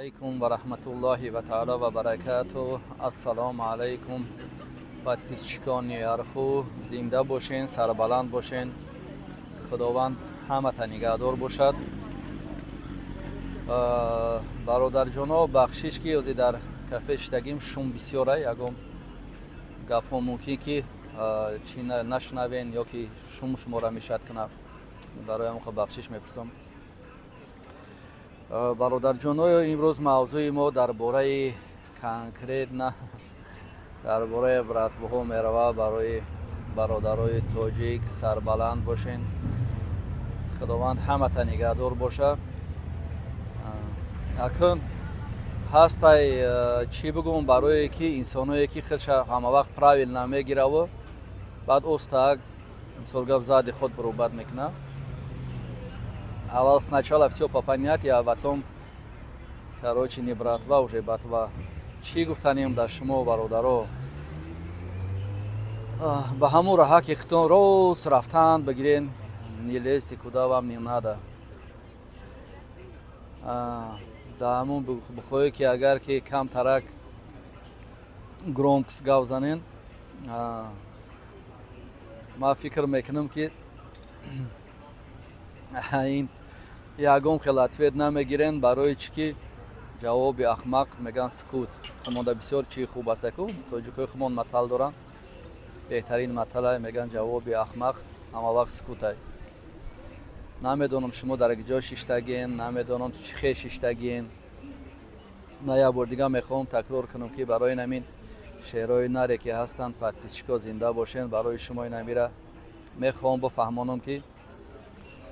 Алайкум ва раҳматуллоҳи ва таъала ва баракату. Ассалому алайкум, подписчикони Арху, зинда бошен, сарбаланд бошен, Худованд ҳамата нигаҳдор бошад. Бародарҷоно, бахшиш, ки ози дар кафе шидагим, шум бисёра, ягон гапҳо мумкин ки чӣ нашунавен ё ки шум шуморо мешад кунад. Барои ҳамон бахшиш мепурсам. Бародарҷоно, имрӯз мавзӯи мо дар бораи, конкретно дар бораи братваҳо меравад. Барои бародарои тоҷик, сарбаланд бошен, Худованд ҳамата нигаҳдор боша. Акун ҳастай, чӣ бигӯм, барое ки инсоное ки худша ҳамавақт правильно мегираву баъд остак, мисол гап, зади худ баробат мекунад. Аввал, сначала все по понятию, а потом, короче, не братва уже, ботва. Чӣ гуфтанем дар шумо, бародаро? Ба ҳамун раҳа ки хитон рост рафтан бигирен, не лезьте куда вам не надо. Дар ҳамун бихоҳе ки агар ки камтарак громкость гап занен, ман фикр мекунам, ки ин ягон хел ответ намегирен. Барои чӣ ки ҷавоби ахмақ, меган, сукут. Хумонда бисёр чии хуб астаку, тоҷикои хумон матал доранд, беҳтарин матала, меган: ҷавоби ахмақ ҳама вақт сукутай. Намедонам, шумо дар ҷо шиштагин, намедонам, чӣ хел шиштагин. На, як бор дига мехоҳам такрор кунам, ки барои намин шеърҳои наре ки ҳастанд, подписчико, зинда бошен, барои шумо инамира мехоҳам бифаҳмонам, ки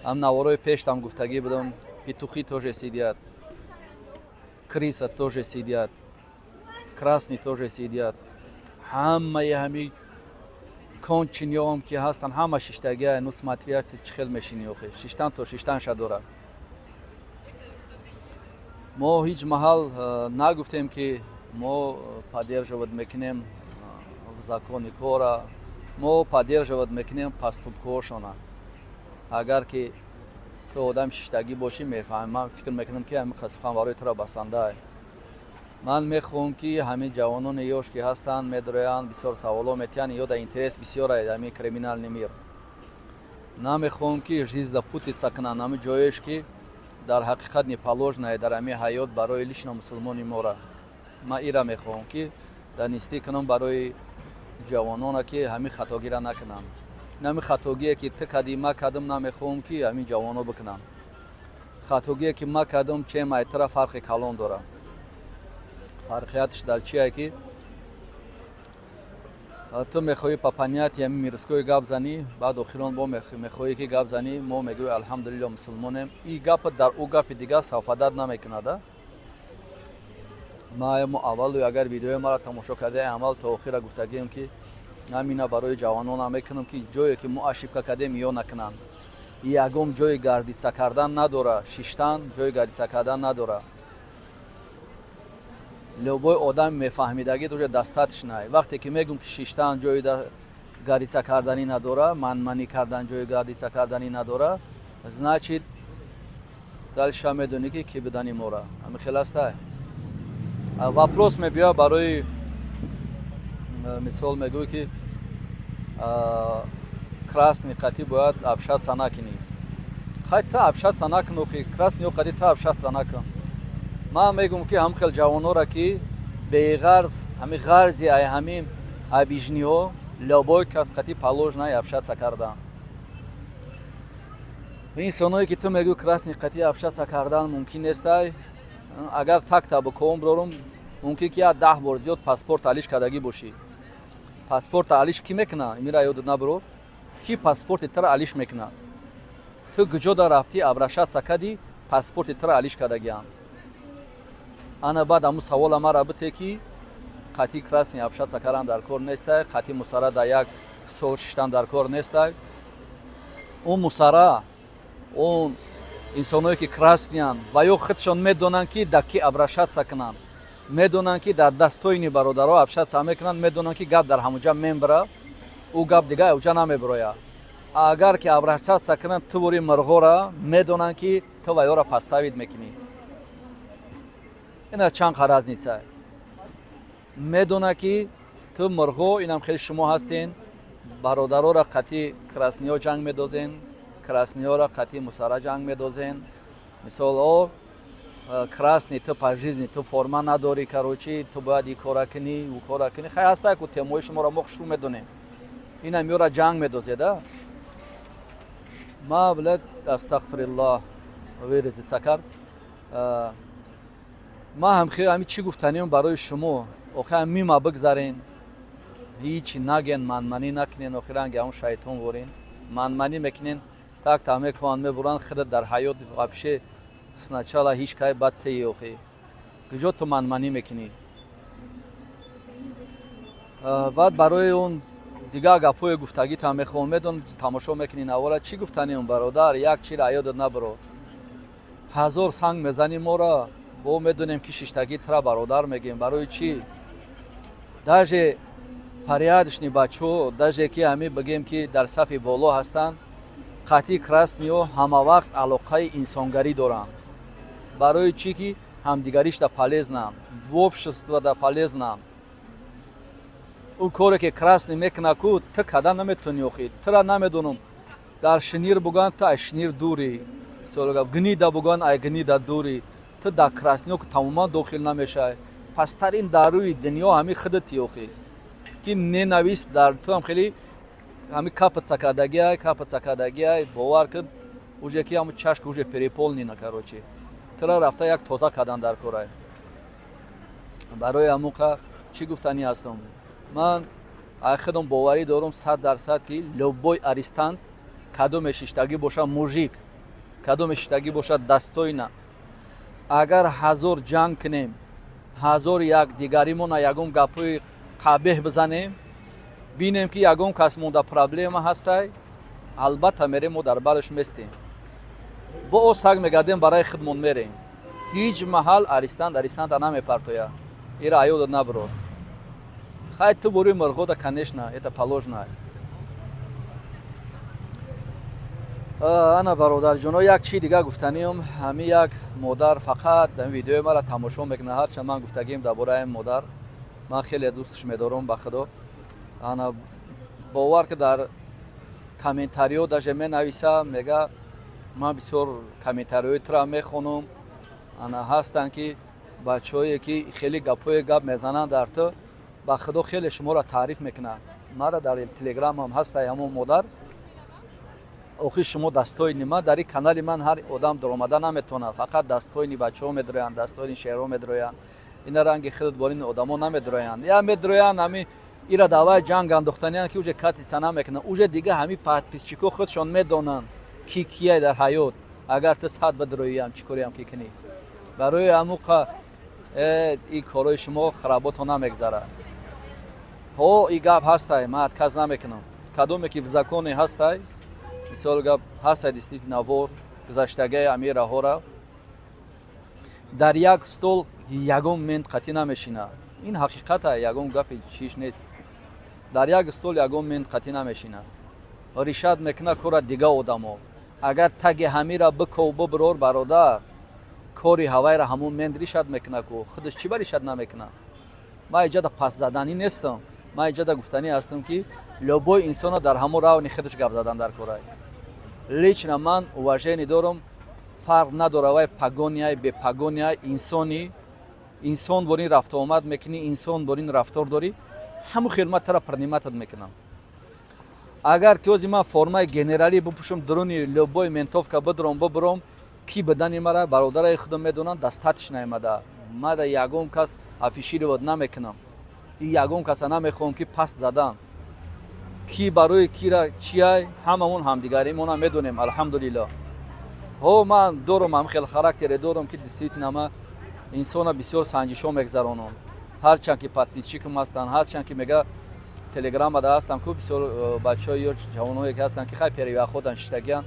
ҳам наворои пештам гуфтагӣ будам: петухи тоже сидят, крыса тоже сидят, красный тоже сидят, ҳамаи ҳами конченыйём ки ҳастанд, ҳама шиштагия. Ну, смотря чӣ хел мешинӣ охи, шиштан то шиштанша дорад. Мо ҳеҷ маҳал нагуфтем, ки мо поддерживать мекунем в закони кора, мо поддерживать мекунем поступкҳошона. Агар ки ту одами шиштагӣ бошӣ, мефаҳмӣ. Ман фикр мекунам, ки ҳамин сухан барои туро басандаа. Ман мехоҳам, ки ҳамин ҷавонони ёш ки ҳастанд, медроянд, бисёр саволо метиҳанд, ё да интерес бисёр ҳамин криминальный мир. Намехоҳам, ки жизнь запутаться кунанд ҳамин ҷоеш, ки дар ҳақиқат не положено дар ҳамин ҳаёт барои лично мусулмони мора. Ман ира мехоҳам, ки донести кунам барои ҷавонона, ки ҳамин хатогира накунанд. Ҳамин хатогие ки ту кардӣ, ма кардам, намехоҳам, ки ҳамин ҷавоно бикунанд. Хатогие ки ма кардам, чем айтра фарқи калон дорад. Фарқиятш дар чие? Ки ту мехоҳӣ по понятию ҳамин мирской гап занӣ, баъд охирон бо мехоҳӣ ки гап занӣ, мо мегӯем: алҳамдулилло, мусулмонем. И гапа дар ӯ гапи дигар совпадать намекунад. Ма аввалу агар видеои маро тамошо кардаи, аввал то охира гуфтагием, ки ҳамина барои ҷавононам мекунам, ки ҷое ки мо ошибка кардем, ё накунанд. Ягон ҷои гордиться кардан надора, шиштан ҷои гордиться кардан надора. Любой одами мефаҳмидагӣ уже достаточно. Вақте ки мегӯм, ки шиштан ҷои гордиться карданӣ надора, манманӣ кардан ҷои гордиться карданӣ надора, значит, дальше медонӣ, ки кӣ будани мора. Ҳамин хел аста. Вопрос мебиёяд, барои мисол мегӯй, ки красный қатӣ бояд общаться накунӣ. Хай, ту общаться накун, охи красный қати ту общаться накун. Ман мегӯм, ки ҳам хел ҷавонора, ки беғарз, ҳами ғарзи ай ҳамин обиженныйҳо, любой кас қати положено общаться кардан. Инсоное ки ту мегӯй, красный қати общаться кардан мумкин нестай, агар такта биком бирорум, мумкин ки як 10 бор зиёд паспорт алиш кардагӣ бошӣ. Паспорта алиш кӣ мекуна? Имира ёдат набирор, кӣ паспорти тара алиш мекуна? Ту куҷода рафтӣ, обращаться кардӣ, паспорти тара алиш кардагиам. Ана баъд ҳамун савола мара бите, ки қатъи красный общаться кардан дар кор нестай, қатъи мусара дар як сол шиштан дар кор нестай. Ӯ мусара, он инсоное ки красныйянд ва ё худшон медонанд, ки дар кӣ обращаться кунанд, медонанд, ки дар дастоини бародаро общаться мекунанд, медонанд, ки гап дар ҳамуҷа мембара, ӯ гап дига уҷа намебирояд. Агар ки обращаться кунанд, ту бори мирғора медонанд, ки ту ва ёра подставить мекунӣ. Ина чанд қа разница. Медона, ки ту мурғо, инам хеле шумо ҳастен, бародароро қатъи красный ҳо ҷанг медозен, красный ҳоро қатъи мусара ҷанг медозен. Мисол, о красный, ту по жизни ту форма надорӣ, короче, ту бояд и кора кунӣ, ӯ кора кунӣ. Хай, ҳаста ку темои шуморо мо хушрӯ медонем. Инам ёра ҷанг медозеда. Ма, блядь, астағфириллоҳ, выразиться кард. Ма ҳам хел ҳами чӣ гуфтаниам барои шумо: охир мима бигзарен, ҳичи наген, манманӣ накунен. Охир ранги ҳамон шайтон ворен манманӣ мекунен, так та мекунанд, мебуранд. Худат дар ҳаёт вообще сначала ҳеҷ кай, баъд теи. Охи, куҷо ту манманӣ мекунӣ? Баъд барои он дигар гапҳои гуфтагита мехоҳам, медон, тамошо мекунӣ навора. Чӣ гуфтаниам, бародар? Як чира ёдат набаро: ҳазор санг мезанӣ моро, бо медонем, ки шиштагӣ тра бародар мегӯем. Барои чӣ? Даже порядочный бачаҳо, даже ки ҳами бигем, ки дар сафи боло ҳастанд, қатъи красный ҳо ҳамавақт алоқаи инсонгарӣ доранд. Барои чӣ? Ки ҳамдигаришда полезно нд, в общество да полезно нд. Ӯ коре ки красный мекуна ку, ту када наметавонӣ. Охи, тура намедонам, дар шинир буган, ту ай шинир дурӣ, гнида буган, ай гнида дурӣ. Ту дар красный ҳо тамоман дохил намешавӣ. Пасттарин дар рӯи дунё ҳами худати. Охи, ки ненависть дар ту ҳам хеле ҳами капаться кардагиай, капаться кардагиай. Бовар кун, уже ки ҳамн чашка уже переполнена, короче, тура рафта як тоза кардан дар корай. Барои ҳамуқа чӣ гуфтанӣ ҳастам? Ман ай худам боварӣ дорам 100%, ки любой арестант, кадоме шиштагӣ боша, мужик, кадоме шиштагӣ бошад, достойно. Агар ҳазор ҷанг кунем, ҳазор як дигаримона ягон гапҳои қабеҳ бизанем, бинем, ки ягон кас монда проблема ҳастай, албатта мерем, мо дар бараш местем, бо осак мегардем, барои худмон мерем. Ҳеҷ маҳал арестант арестанта намепартоя. Ира аёдат набро. Хай, ту бори мурғода, конечно, это положено. Ана, бародарҷоно, як чи дига гуфтаниам. Ҳами як модар фақат видеои маро тамошо мекунад. Ҳарчанд ман гуфтагием дар бораи модар, ман хеле дӯстш медорам, ба худо. Ана, бовар ки, дар комментариҳо даже менависа, мега: «Ман бисёр комментариҳои тура мехонам». Ана, ҳастанд ки бачаҳое ки хеле гапҳое гап мезананд дар ту, ба худо, хеле шуморо таъриф мекунад. Мара дар телеграмам ҳастай ҳамон модар. Охир шумо достойный. Ман дар ин канали ман ҳар одам даромада наметавонад, фақат достойный бачаҳо медроянд, достойный шеърҳо медроянд. Ина ранги худат борин одамо намедроянд, я медроянд, ҳами ира давай ҷанг андохтаниянд, ки уже катица намекунанд. Уже дига ҳами подписчик ҳо худшон медонанд, ки кияй дар ҳаёт. Агар ту сад бидроиям, чӣ кореам ки кунӣ? Барои ҳамуқа ин корҳои шумо харабото намегзарад. Ҳо, и гап ҳастай, ман отказ намекунам. Кадоме ки в законе ҳастай, мисол, гап ҳастай, действительно вор гузаштагаи ами раҳора дар як стол ягон мент қатъӣ намешина. Ин ҳақиқата, ягон гапи чиш нест. Дар як стол ягон мент қатъӣ намешина, решать мекуна кора дига одамо. Агар таги ҳамира биков, бибирор, бародар, кори ҳавайра ҳамон мент решать мекуна ку, худаш чӣ ба решать намекуна? Ман иҷода пасзаданӣ нестам. Ман иҷода гуфтанӣ ҳастам, ки любой инсона дар ҳамон равни худаш гап задан дар корай. Лично ман уважение дорам, фарқ надора вай погоняй, бепогоняй, инсони инсон бор ин рафтуомад мекунӣ, инсон бор ин рафтор дорӣ, ҳамун хел ман тара принимать мекунам. Агар ки ози ман формаи генералӣ бипӯшам, дуруни любой ментовка бидром, бибиром, ки бидани мара бародараи худам медонанд, достаточно омада. Мада ягон кас афишировать намекунам и ягон каса намехоҳам, ки паст задан. Ки барои кира чияй, ҳамамон ҳамдигаримона медонем, алҳамдулилло. Ҳо, ман дорам ҳам хел характере дорам, ки действительно ма инсона бисёр санҷишҳо мегзаронам. Ҳарчанд ки подписчик ам ҳастанд, ҳарчанд ки мега телеграмада ҳастам ку, бисёр бачаҳои ё ҷавоное ки ҳастанд, ки хай переваходан шиштагиан.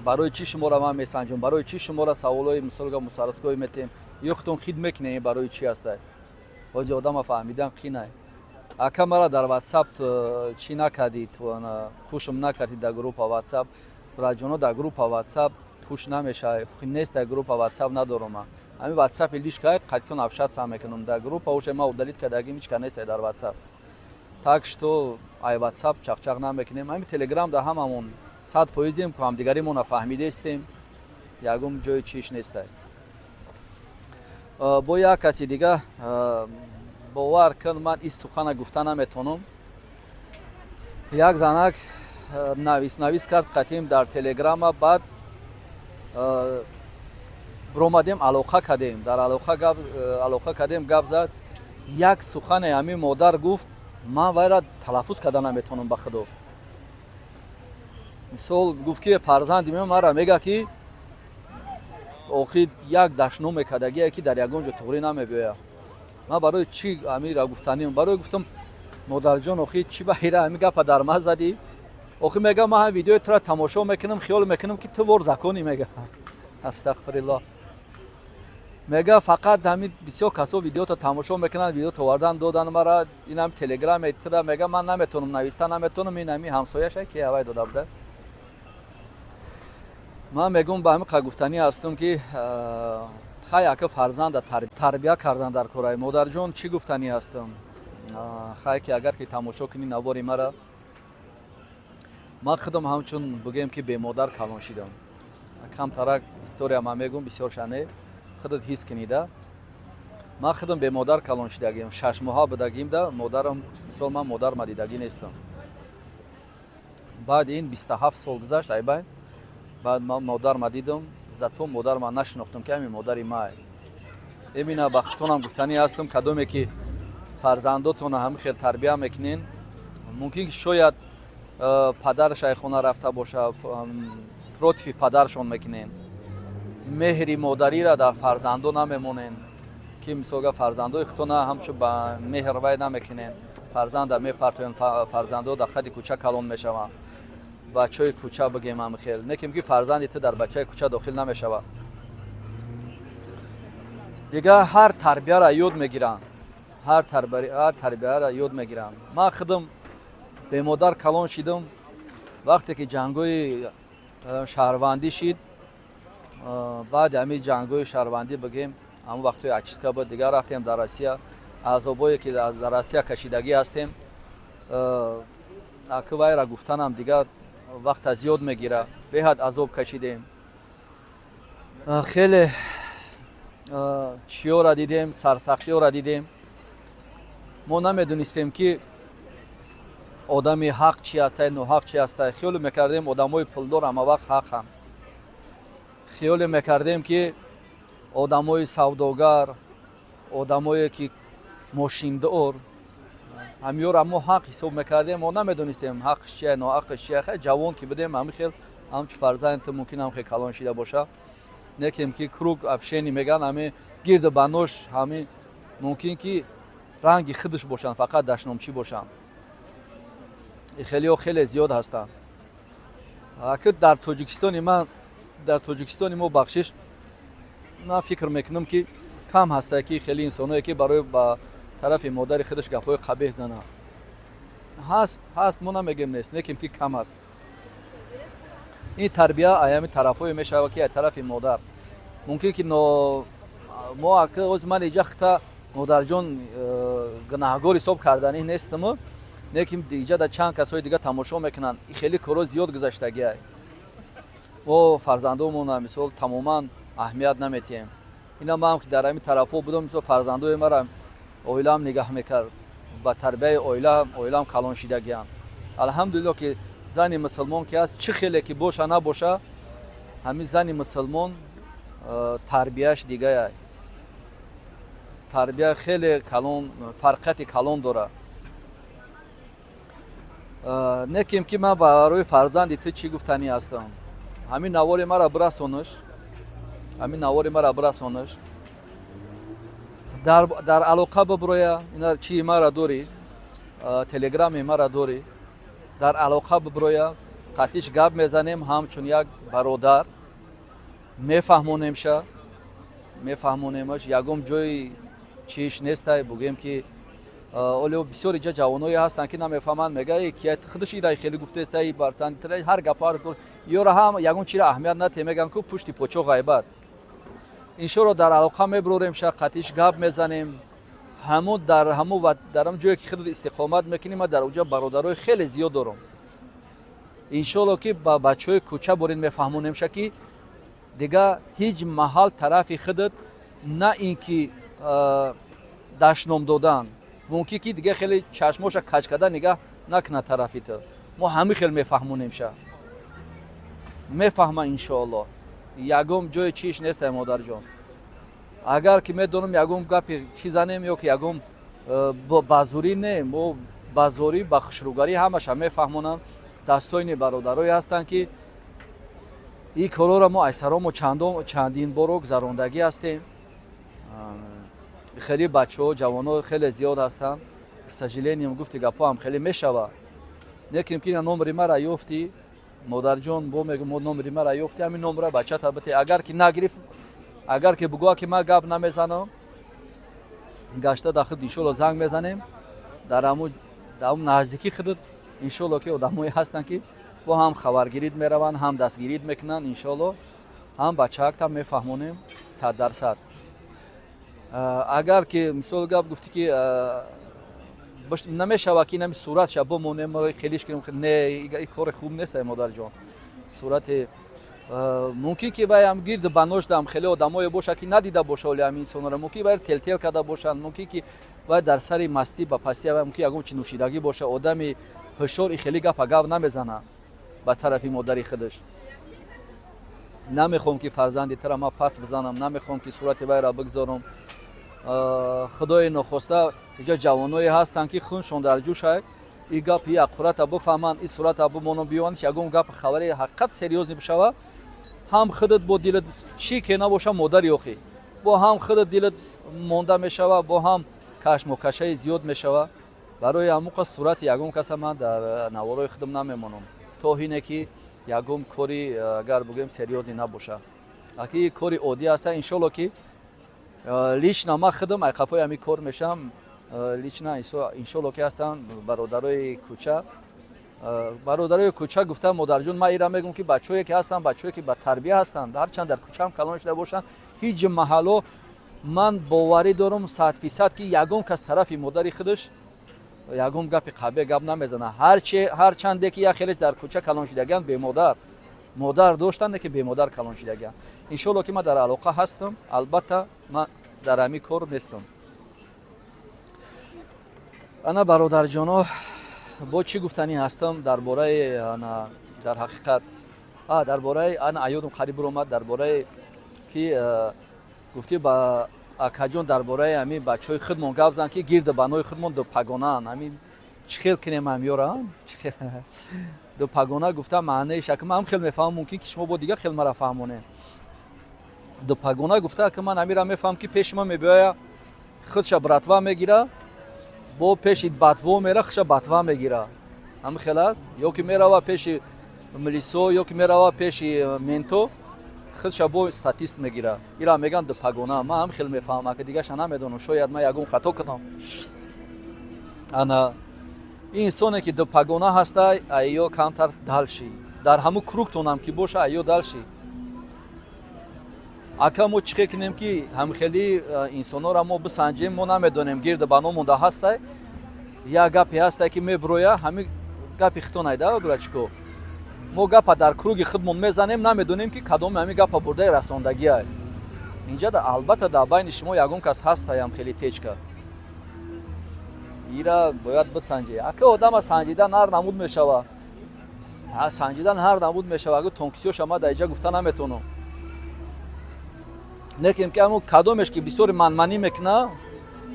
Барои чӣ шуморо ман месанҷам? Барои чӣ шуморо саволҳои, мисолга, мусарскои метем? Ё худтон хид мекунем? Барои чӣ ҳастай? Ҳози одама фаҳмидан қинай. Ака, мара дар Ватсап чӣ накардӣ, хушм накардӣ дар группа Ватсап. Браҷоно, дар группа Ватсап хуш намешавад, нест. Дар группа Ватсап надорам ман. Ҳамин Ватсапи личка қатитон общаться мекунам. Дар группа уже ма удалить кардагим, ҳеч ка нестай дар Ватсап. Так что ай Ватсап чақчақ намекунем. Ҳамин Телеграм да ҳамамон 100%-ем, ку ҳамдигаримона фаҳмидестем, ягон ҷои чиш нестай. Бо як каси дига, бовар кун, ман ин сухана гуфта наметонам. Як занак навис кард қатим дар Телеграма. Баъд биромадем, алоқа кардем, дар алоқа гап, алоқа кардем, гап зад. Як сухане ҳамин модар гуфт, ман вайра талаффуз карда наметонам, ба худо. Мисол, гуфт, ки фарзанди ман мара мега, ки охир як дашном мекардагие, ки дар ягон ҷо туғрӣ намебиёяд. Ман барои чӣ амира гуфтаним? Барои гуфтам: «Модарҷон, охир чӣ ба ҳира ҳамин гапа дар ман задӣ?» Охир мега: «Ман ҳам видеои тура тамошо мекунам, хиёл мекунам, ки ту вор законӣ», мега. Астағфириллоҳ. Мега: «Фақат ҳамин бисёр касо видеото тамошо мекунанд, видео овардан додан мара, инам Телеграме тура». Мега: «Ман наметонам нависта, наметонам». Ин ҳамин ҳамсояша, ки ҳавай дода будааст. Ман мегӯм, ба ҳамин қа гуфтанӣ ҳастам, ки хай, ака, фарзанда тарбия кардан дар кораи. Модарҷон, чӣ гуфтанӣ ҳастам? Хай, ки агар ки тамошо кунӣ навори мара, ман худам ҳамчун бигӯем, ки бемодар калон шидам. Камтарак история ман мегӯм, бисёр шане худат ҳис кунида. Ман худам бемодар калон шидагим. 6 моҳа будагим да модарам, мисол, ман модарма дидагӣ нестам. Баъди ин 27 сол гузашт айбай, баъд ман модарма дидам. Зато модарма нашинохтам, ки ҳамин модари май. Имина ба худтонам гуфтанӣ ҳастам: кадоме ки фарзандотонро ҳамин хел тарбия мекунен, мумкин ки шояд падараш ай хона рафта боша, против падаршон мекунен, меҳри модариро дар фарзандо намемонен, ки мисолга фарзандои худтона ҳамчун ба меҳр вай намекунен, фарзанда мепартоен, фарзандо дар қади кӯча калон мешаванд, бачаҳои кӯча бигем. Ҳам хел некем, ки фарзанди ту дар бачаи кӯча дохил намешавад. Дигар ҳар тарбияро ёд мегиранд, ҳар тарбияро ёд мегиранд. Ман худам бемодар калон шидам. Вақте ки ҷангҳои шаҳрвандӣ шид, баъди ҳамин ҷангҳои шаҳрвандӣ бигем, ҳамон вақтҳои очистка буд, дигар рафтем дар Россия. Азобое ки дар Россия кашидагӣ ҳастем, аки вайра гуфтанам дигар вақта зиёд мегирад. Беҳад азоб кашидем, хеле чиёра дидем, сарсахтиёра дидем. Мо намедонистем, ки одами ҳақ чи ҳастай, ноҳақ чи ҳастай. Хиёле мекардем, одамои пулдор ҳама вақт ҳақанд. Хиёле мекардем, ки одамои савдогар, одамое ки мошиндор, ҳамиёра мо ҳақ ҳисоб мекардем. Мо намедонистем, ҳақш чия, ноҳақш чия. Хай, ҷавон ки будем, ҳамин хел ҳамчу фарзанди мумкин ҳам хел калон шида боша. Некем ки круг общения меган, ҳамин гирду банош ҳамин мумкин ки ранги худаш бошанд, фақат дашномчӣ бошанд. Хелиҳо хеле зиёд ҳастанд. Аки дар Тоҷикистони ман, дар Тоҷикистони мо, бахшиш, ман фикр мекунам, ки кам ҳастае, ки хеле инсоное, ки барои ба тарафи модари худаш гапҳои қабеҳ занад. Ҳаст, ҳаст, мо намегем нест, некем ки кам аст. Ин тарбия аями тарафҳое мешавад, ки аз тарафи модар мумкин ки мо аки оз ман иҷа хита, модарҷон, гунаҳгор ҳисоб карданӣ нестаму, лекин иҷа чанд касои дига тамошо мекунанд. Хеле корҳо зиёд гузаштагиай. Мо фарзандомона, мисол, тамоман аҳамият наметиҳем. Ина ман ки дар ҳамин тарафҳо будам, мисол, фарзандои мара оилаам нигаҳ мекард, ба тарбияи оила оилаам калон шидагианд. Алҳамдулилло, ки зани мусулмон ки аст, чӣ хеле ки боша набоша, ҳамин зани мусулмон тарбияш дигая, тарбия хеле калон, фарқияти калон дорад. Некем ки ман барои фарзанди ту чӣ гуфтанӣ ҳастам? Ҳамин навори мара бирасонаш, ҳамин навори мара бирасонаш, дар алоқа биброя. Ина чии мара дорӣ, Телеграми мара дорӣ, дар алоқа биброя, қатиш гап мезанем, ҳамчун як бародар мефаҳмонемша, мефаҳмонемаш. Ягон ҷои чиш нестай, бугем ки оле бисёр иҷа ҷавоное ҳастанд, ки намефаҳманд. Мега: «Ки худаш ира хеле гуфтеста, барсанд ҳар гапҳо ёра ҳам ягон чиро аҳамият нате». Меган ку пушти почо ғайбат. Иншоалло, дар алоқа мебурорем, ша қатиш гап мезанем. Ҳамун дар ҳамун дар ҳамун ҷое, ки худат истиқомат мекунӣ, ман дар оҷа бародарои хеле зиёд дорам. Иншоалло, ки ба бачаҳои кӯча борин мефаҳмонемша, ки дига ҳеҷ маҳал тарафи худат на ин ки дашном додан, мумкин ки дига хеле чашмоша каҷ карда нигаҳ накунад тарафи ту. Мо ҳамин хел мефаҳмонемша, мефаҳма, иншоалло. Ягон ҷои чиш нестай, модарҷон. Агар ки медонам, ягон гапи чӣ занем ё ки ягон ба зурӣ, не, мо ба зорӣ, ба хушрӯгарӣ ҳамаша мефаҳмонам. Дастоини бародарое ҳастанд, ки ин корҳоро мо айсаромо чандин боро гузарондагӣ ҳастем. Хеле бачаҳо, ҷавонҳо хеле зиёд ҳастанд. К сожалению, гуфти гапҳо ҳам хеле мешавад. Неким ки номери мара ёфтӣ, модарҷон, бо мегӯ, мо номери мара ёфтӣ, ҳамин номера бачата бите. Агар ки нагирифт, агар ки бугӯя, ки ман гап намезанам, гашта дар худ, иншоалло, занг мезанем. Дар ҳамун наздикии худат, иншоалло, ки одамое ҳастанд, ки бо ҳам хабаргирид мераванд, ҳам дастгирид мекунанд. Иншоалло, ҳам бачаактам мефаҳмонем 100%. Агар ки, мисол гап, гуфтӣ, ки намешавад, ки инами суратша бимонем, хелиш кунем, не, и кори хуб нест, модарҷон. Сурати мумкин ки вай ҳам гирди баношдам хеле одамое бошад, ки надида боша оли ҳамин инсонро. Мумкин вай тел-тел карда бошанд, мумкин ки вай дар сари мастӣ, ба пастӣ, мумкин ягон чи нӯшидагӣ боша. Одами ҳушёр и хеле гапа гап намезанад ба тарафи модари худаш. Намехоҳам, ки фарзанди тара ман пас бизанам, намехоҳам, ки сурати вайро бигзорам. Худои нохоста, иҷо ҷавоное ҳастанд, ки хуншон дар ҷӯшай, и гап и ақурата бифаҳманд, и сурата бимонам, биёванд, ягон гап, хабари ҳақиқат серьёзный бишава, ҳам худат бо дилат чӣ ке набоша, модари охӣ, бо ҳам худат дилат монда мешава, бо ҳам кашмокашаи зиёд мешава. Барои ҳамуқа сурати ягон каса ман дар наворои худам намемонам, то ҳине ки ягон кори, агар бигӯем, серьёзный набоша. Аки кори оддӣ аста, иншолло, ки лично ман худам айқафои ҳамин кор мешавам. Лично, иншолло, ки ҳастанд бародарои кӯча. Бародарои кӯча гуфта, модарҷон, ман ира мегӯм, ки бачаҳое ки ҳастанд, бачаҳое ки ба тарбия ҳастанд, ҳарчанд дар кӯчаам калон шуда бошанд, ҳеҷ маҳалло, ман боварӣ дорам 100%, ки ягон кас тарафи модари худаш ягон гапи қабеҳ гап намезанад. Ҳарчанде ки як хеле дар кӯча калон шудагианд, бемодар, модар доштанд, ки бемодар калон шудагианд. Иншолло, ки ман дар алоқа ҳастам. Албатта, ман дар ҳамин кор нестам. Ана, бародарҷоно, бо чӣ гуфтанӣ ҳастам дар бораи, ана, дар ҳақиқат, дар бораи, ана, аёдам қариб буромад, дар бораи ки гуфтӣ ба акаҷон, дар бораи ҳамин бачаҳои худмон гап зан, ки гирди банои худмон дупагонаанд. Ҳамин чӣ хел кунем ҳамёра? Дупагона гуфта, маънаиш, ака, ман ҳам хел мефаҳмам, мумкин ки шумо бо дигар хел мара фаҳмонем. Дупагона гуфта, ака, ман ҳамира мефаҳмам, ки пеши ман мебиёя, худша братва мегира, бо пеши батво мера, худша батва мегира. Ҳамин хел аст? Ё ки мерава пеши милисо, ё ки мерава пеши менто, худша бо статист мегира. Ира меган дупагона. Ман ҳам хел мефаҳмам, ака, дигаша намедонам, шояд ман ягон хато кунам. Ана ин инсоне, ки дупагона ҳаста, айё камтар дальше, дар ҳамун круг тонам ки боша, айё дальше. Ака, мо чӣ хел кунем, ки ҳамхели инсонҳоро мо бисанҷем? Мо намедонем, гирди ба ном монда ҳастай. Як гапе ҳастай, ки мебироя, ҳамин гапи хитонайда, братчико. Мо гапа дар круг и худмон мезанем, намедонем, ки кадоми ҳамин гапа бурдаи расондагиай инҷа. Албатта, дар байни шумо ягон кас ҳастаям хеле течка, ира бояд бисанҷӣ. Ака, одама санҷидан ҳар намуд мешава, санҷидан ҳар намуд мешава. Агар тонкисиёша ма дар иҷа гуфта наметавонам, некем ки ҳамун кадомеш ки бисёри манманӣ мекуна,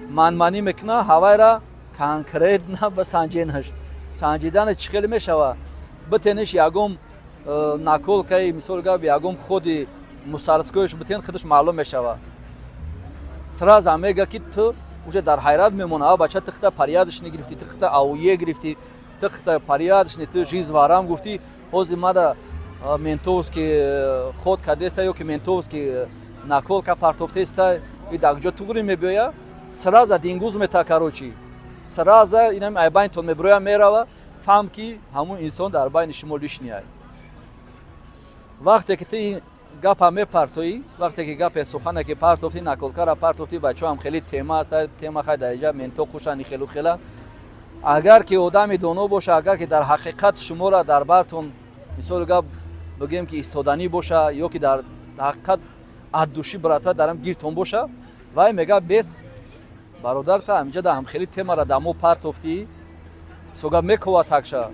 манманӣ мекуна, ҳавайра конкретно басанҷенаш. Санҷидани чӣ хеле мешава? Битениш ягон наколка и, мисол гап, ягон ходи мусарскоиш битен, худаш маълум мешава. Сразу мега, ки ту уже дар ҳайрат мемона: а бача, ту хита порядочный гирифтӣ, ту хита ауе гирифтӣ, ту хита порядочный, ту жизнь варам гуфтӣ, ҳозир мада ментовский ход кардеста ё ки ментовский наколка партофтеста, и дар куҷо туғри мебиёя? Сразу дингуз мета, короче, сразу инам айбайнтон мебироя, мерава. Фаҳм, ки ҳамун инсон дар байни шумо лишний ай. Вақте ки ту Гапа мепартоӣ, вақте ки гапе, сухане ки партофтӣ, наколкара партофтӣ, бачаҳо ҳам хеле тема аст, тема хай дариҷа менто хушани хелу хела. Агар ки одами доно боша, агар ки дар ҳақиқат шуморо дар бартон, мисоли гап бигӯем, ки истоданӣ боша ё ки дар ҳақиқат от души братва дарам гиртон боша, вай мега: «Бес, бародарта, ҳаминҷа да ҳамхели темара да мо партофтӣ». Мисол гап, мекова такша: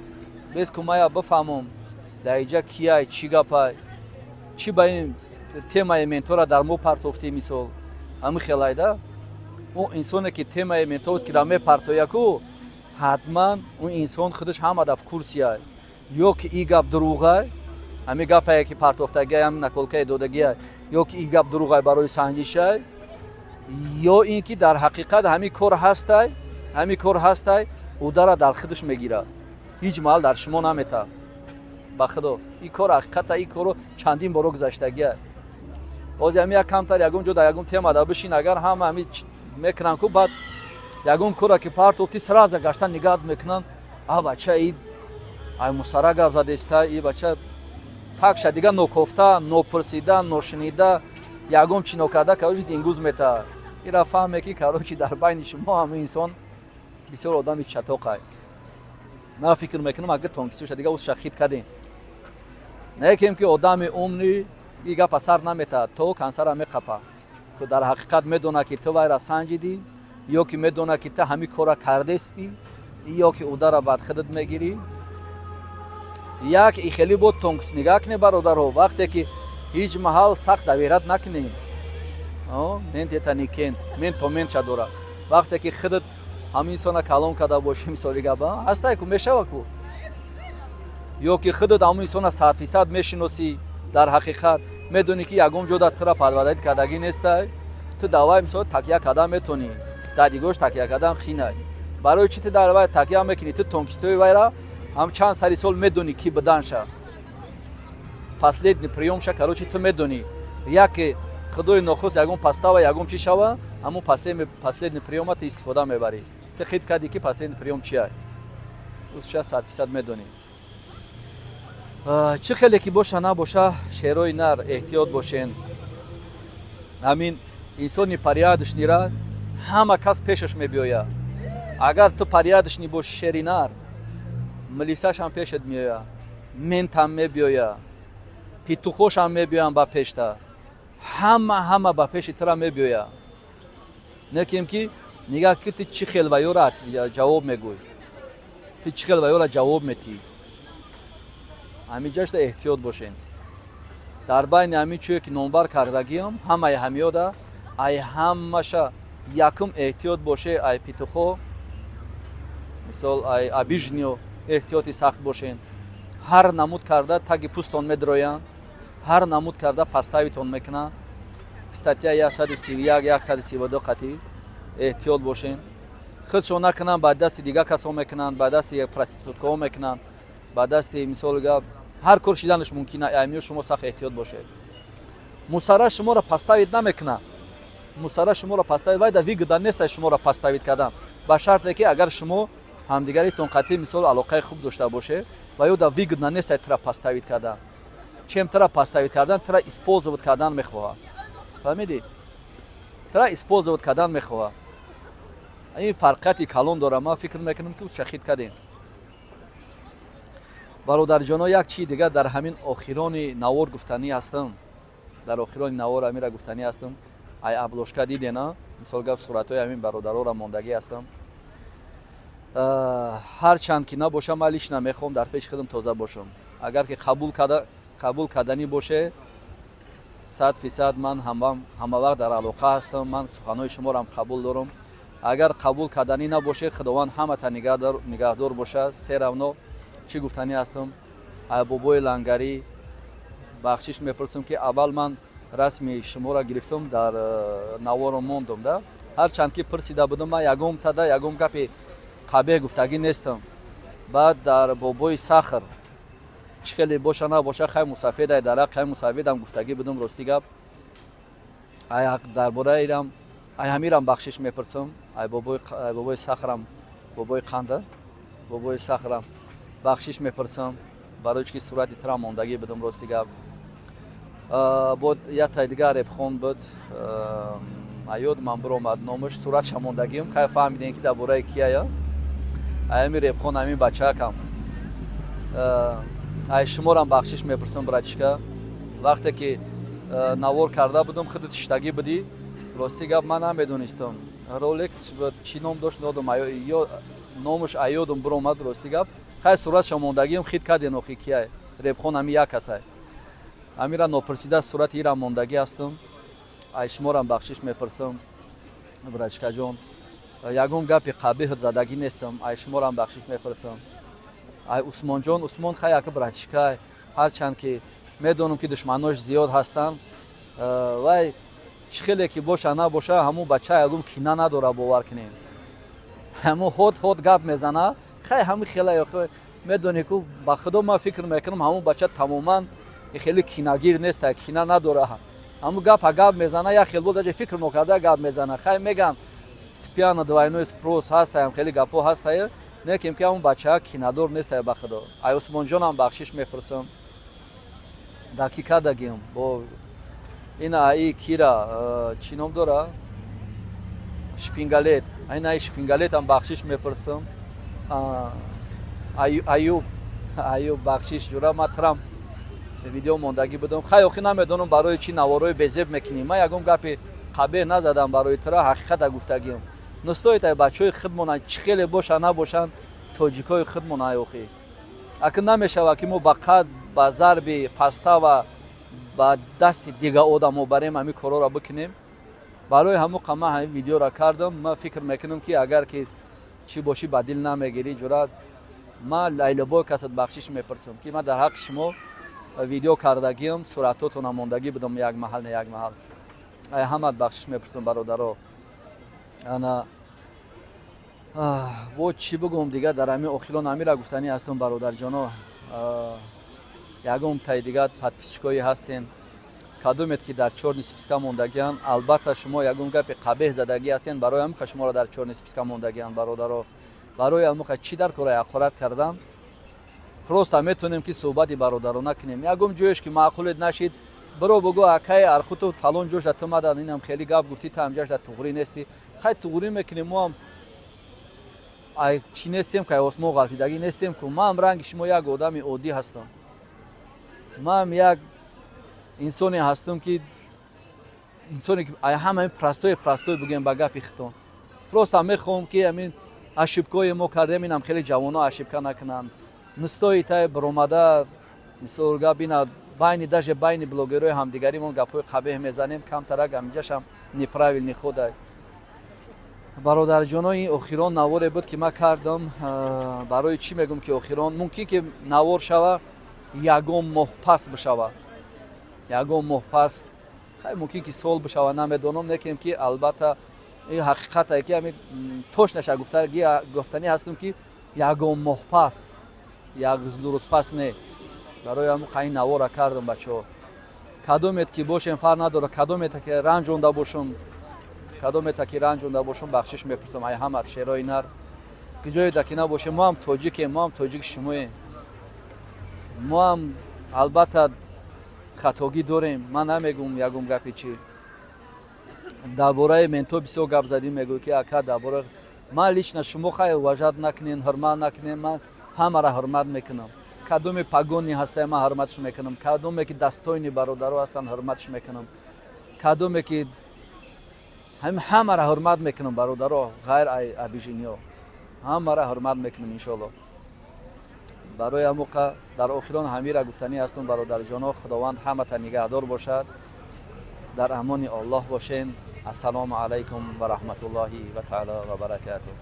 «Бес, кумая бифаҳмом, дар иҷа кияй, чӣ гапай, чӣ ба ин темаи ментора дар мо партофтӣ?» Мисол, ҳамин хелайда. Он инсоне ки темаи ментовскира мепартояку, ҳатман он инсон худаш ҳама да в курсе ай, ё ки и гап дурӯғай, ҳамин гапае ки партофтагиай, ҳамин наколкаи додагиай, ё ки и гап дурӯғай барои санҷишай, ё ин ки дар ҳақиқат ҳамин кор ҳастай, ҳамин кор ҳастай, удара дар худаш мегирад, ҳеҷ маҳал дар шумо наметавад. Ба худо, ин кор ҳақиқата, ин корро чандин боро гузаштагиай. Ҳозир ҳамин як камтар ягон ҷо дар ягон тема да бишин, агар ҳама ҳамин мекунанд ку, баъд ягон кора ки партофтӣ, сразу гаштан нигаҳ мекунанд: «А бача, и ай мусара гап задеста, и бача такша». Дига нокофта, нопурсида, ношунида, ягон чи нокарда, короче, дингуз метаҳад. Ира фаҳме ки, короче, дар байни шумо ҳамин инсон бисёр одами чатоқай. Ман фикр мекунам, агар тонкисиша дига узша хит кардем, некем ки одами умный и гапа сар наметаҳад, то кансара меқапа, ки дар ҳақиқат медонад, ки ту вайра санҷидӣ, ё ки медонад, ки ту ҳамин кора кардестӣ, ё ки удара бад худат мегирӣ. Як и хеле бод тонкис. Нигаҳ кунед, бародарҳо, вақте ки ҳеҷ маҳал сахт доверять накунем. Мент это не кент, мент то ментша дорад. Вақте ки худат ҳамин инсона калон карда бошӣ, мисоли габа ҳастай ку, мешава ку, ё ки худат ҳамун инсона 100% мешиносӣ, дар ҳақиқат медонӣ, ки ягон ҷо дар тура подводить кардагӣ нестай, ту давай, мисол, такя кардан метонӣ, дар дигош такя кардан хинай. Барои чӣ ту дар вай такя мекунӣ? Ту тонкистои вайра ҳам чанд сари сол медонӣ, ки биданша последний приёмша. Короче, ту медонӣ, яке худои нохост ягон подстава, ягон чӣ шава, ҳамун последний приёма ту истифода мебарӣ. Ту хит кардӣ, ки последний приём чия, узша 100% медонӣ. Чӣ хеле ки боша набоша, шерои нар, эҳтиёт бошен. Ҳамин инсони порядочныйра ҳама кас пешаш мебиёяд. Агар ту порядочный боши, шери нар, милисашам пешат меояд, ментам мебиёяд, петухошам мебиёянд ба пешта, ҳама ҳама ба пеши тура мебиёяд. Некем ки нигаҳ ки ту чӣ хел ва ёра ҷавоб мегӯй, ту чӣ хел ва ёра ҷавоб метиҳӣ. Ҳамин ҷашта эҳтиёт бошен. Дар байни ҳамин чӯе ки номбар кардагиам, ҳамаи ҳамиёда ай ҳамаша якум эҳтиёт боше ай петухо, мисол, ай обиженныйо эҳтиёти сахт бошен. Ҳар намуд карда таги пӯстон медроянд, ҳар намуд карда подставитон мекунанд. Статья 131, 132 қатӣ эҳтиёт бошен. Худшон накунанд, ба дасти дигар касо мекунанд, ба дасти проституткаҳо мекунанд, ба дасти, мисол гап, ҳар кор шиданаш мумкин. Аймиё шумо сахт эҳтиёт бошед. Мусара шуморо подставить намекунад. Мусара шуморо подставить вайда выгода неста шуморо подставить кардан, ба шарте ки агар шумо ҳамдигаритон қатъи, мисол, алоқаи хуб дошта боше, ва ё да выгодно неста тра подставить кардан. Чем тра подставить кардан, тра использовать кардан мехоҳад. Фаҳмидӣ? Тра использовать кардан мехоҳад. Ин фарқияти калон дорад. Ман фикр мекунам, ки шахид кардем, бародарҷоно. Як чизи дигар дар ҳамин охирони навор гуфтанӣ ҳастам. Дар охирони навор ҳамира гуфтанӣ ҳастам. Ай обложка дидена, мисол гап, суратҳои ҳамин бародароро мондагӣ ҳастам. Ҳарчанд ки набошам, ман лично мехоҳам дар пеши худам тоза бошам. Агар ки қабул карданӣ боше, 100% ман ҳама вақт дар алоқа ҳастам, ман суханҳои шуморо қабул дорам. Агар қабул карданӣ набоше, Худованд ҳамата нигаҳдор бошад. Всё равно, чӣ гуфтанӣ ҳастам: бобои лангарӣ, бахшиш мепурсам, ки аввал ман расми шуморо гирифтам, дар наворо мондум да. Ҳарчанд ки пурсида будам, ман ягон тада ягон гапи қабеҳ гуфтагӣ нестам. Баъд дар бобои сахр, чӣ хеле боша набоша, хай, мусафедай, дарақ хай мусафедам гуфтагӣ будам. Рости гап, дар бораирам, ай ҳамирам бахшиш мепурсам. Ай бобои сахрам, бобои қанда, бобои сахрам бахшиш мепурсам, барои чӣ ки сурати тира мондагӣ будам, рости гап. Бо яктай дигар репхон буд, аёд ман биромад номаш, суратша мондагим. Хай, фаҳмидем, ки дар бораи кияя. Аями репхон, ҳамин бачаакам, ай шуморам бахшиш мепурсам, братишка. Вақте ки навор карда будам, худат шиштагӣ будӣ. Рости гап, ман намедонистам, Ролекс чӣ ном дошт, нодум, номаш аёдум биромад. Рости гап, хай, суратша мондагиам, хит карден. Охи, кияй репхон? Ҳами як касай. Ҳамира нопурсида сурати ира мондагӣ ҳастам. Ай шуморам бахшиш мепурсам, братишкаҷон. Ягон гапи қабиҳ задагӣ нестам. Ай шуморам бахшиш мепурсам. Ай Усмонҷон, Усмон хай яка братишкай, ҳарчанд ки медонам, ки душманош зиёд ҳастанд. Вай чӣ хеле ки боша набоша, ҳамун бача ягон кина надора, бовар кунем. Ҳамун ҳод ҳод гап мезана. Хай, ҳамин хела медонӣ ку, ба худо, ман фикр мекунам, ҳамун бача тамоман хеле кинагир нест, кина надора. Ҳамун гапа гап мезана, як хел бо даже фикр нокарда гап мезана. Хай, меган, спьяна двойной спрос ҳастаям, хеле гапҳо ҳастае, некем ки ҳамун бачаа кинадор нестае, ба худо. Ай Усмонҷонам бахшиш мепурсам. Дар ки кардагим бо ина, аи кира чӣ ном дора, Шпингалет, ин аи Шпингалетам бахшиш мепурсам. Аюб, Аюб, бахшиш, ҷура, ма трам видео мондагӣ будам. Хай, охи, намедонам, барои чӣ наворои безеб мекунӣ. Ман ягон гапи қабеҳ назадам барои тура, ҳақиқата гуфтагиам. Ностоит, ай бачаҳои худмона, чӣ хеле боша набошанд, тоҷикои худмона. Ай охи, ака, намешава, ки мо ба қад, ба зарби паста ва ба дасти дига одамо барем, ҳамин корҳоро бикунем. Барои ҳамон қа ман ҳамин видеоро кардам. Ман фикр мекунам, ки агар ки чӣ бошӣ, ба дил намегирӣ, ҷурат. Ман лайлобой касат бахшиш мепурсам, ки ман дар ҳаққи шумо видео кардагиам, суратҳотона мондагӣ будам як маҳал, не як маҳал. Ай ҳамат бахшиш мепурсам, бародаро. Ана во, чӣ бигӯм дигар? Дар ҳамин охирон ҳамира гуфтанӣ ҳастам, бародарҷоно. Ягон тай дигар подписчикое ҳастем, кадомед ки дар чёрный списка мондагиан, албатта, шумо ягон гапи қабеҳ задагӣ ҳастен. Барои ҳамин шуморо дар чёрный списка мондагиан, бародаро. Барои ҳамин чӣ дар кора ҳақорат кардам? Просто метавонем, ки суҳбати бародарона кунем. Ягон ҷоеш ки маъқулет нашид, биро бугӯ: «Акай Архутов, фалон ҷоша ту мадан, инам хеле гап гуфтӣ, та ҳамҷаша туғрӣ нестӣ». Хай, туғрӣ мекунем. Мо ҳам ай чӣ нестем, ки ай осмон ғалтидагӣ нестем ку. Ман ранги шумо як одами оддӣ ҳастам. Ман як инсоне ҳастам, ки инсоне ки ай ҳама простой, простой бигӯем, ба гапи хитон. Просто мехоҳам, ки ҳамин ошибкое мо кардем, инам хеле ҷавоно ошибка накунанд. Не стоит ай баромада, мисол гап, ина байни, даже байни блогерҳои ҳамдигаримон гапҳои қабеҳ мезанем камтарак, ҳаминҷашам неправильный ходай. Бародарҷоно, ин охирон наворе буд, ки ман кардам. Барои чӣ мегӯм, ки охирон? Мумкин ки навор шава, ягон моҳ пас бишава, ягон моҳ пас, хай, мумкин ки сол бишава, намедонам. Некем ки албатта ин ҳақиқате, ки ҳамин точноша гуфтанӣ ҳастам, ки ягон моҳ пас, як рӯз, 2 рӯз пас не. Барои ҳамн ин навора кардам. Бачаҳо, кадомет ки бошем, фарқ надорад, кадомета ки ранҷонда бошам, кадомета ки ранҷонда бошам, бахшиш мепурсам. Ай ҳамат, шерои нар, куҷоеда ки набошем, мо ҳам тоҷикем, мо ҳам тоҷики шумоем. Мо ҳам албатта хатогӣ дорем. Ман намегӯм ягон гапи чӣ. Дар бораи менто бисёр гап задим. Мегӯй, ки ака, дар бораи ман лично шумо хай уважать накунен, ҳурмат накунен, ман ҳамаро ҳурмат мекунам. Кадоме погони ҳастае, ман ҳурматш мекунам. Кадоме ки достойный бародаро ҳастанд, ҳурматш мекунам. Кадоме ки ҳамаро ҳурмат мекунам, бародаро, ғайр ай обижениё, ҳамаро ҳурмат мекунам, иншоалло. Барои ҳамуқа дар охирон ҳамира гуфтанӣ ҳастам, бародарҷоно. Худованд ҳамата нигаҳдор бошад. Дар амони Оллоҳ бошен. Ассалому алайкум ва раҳматуллоҳи ва таала ва баракатуҳ.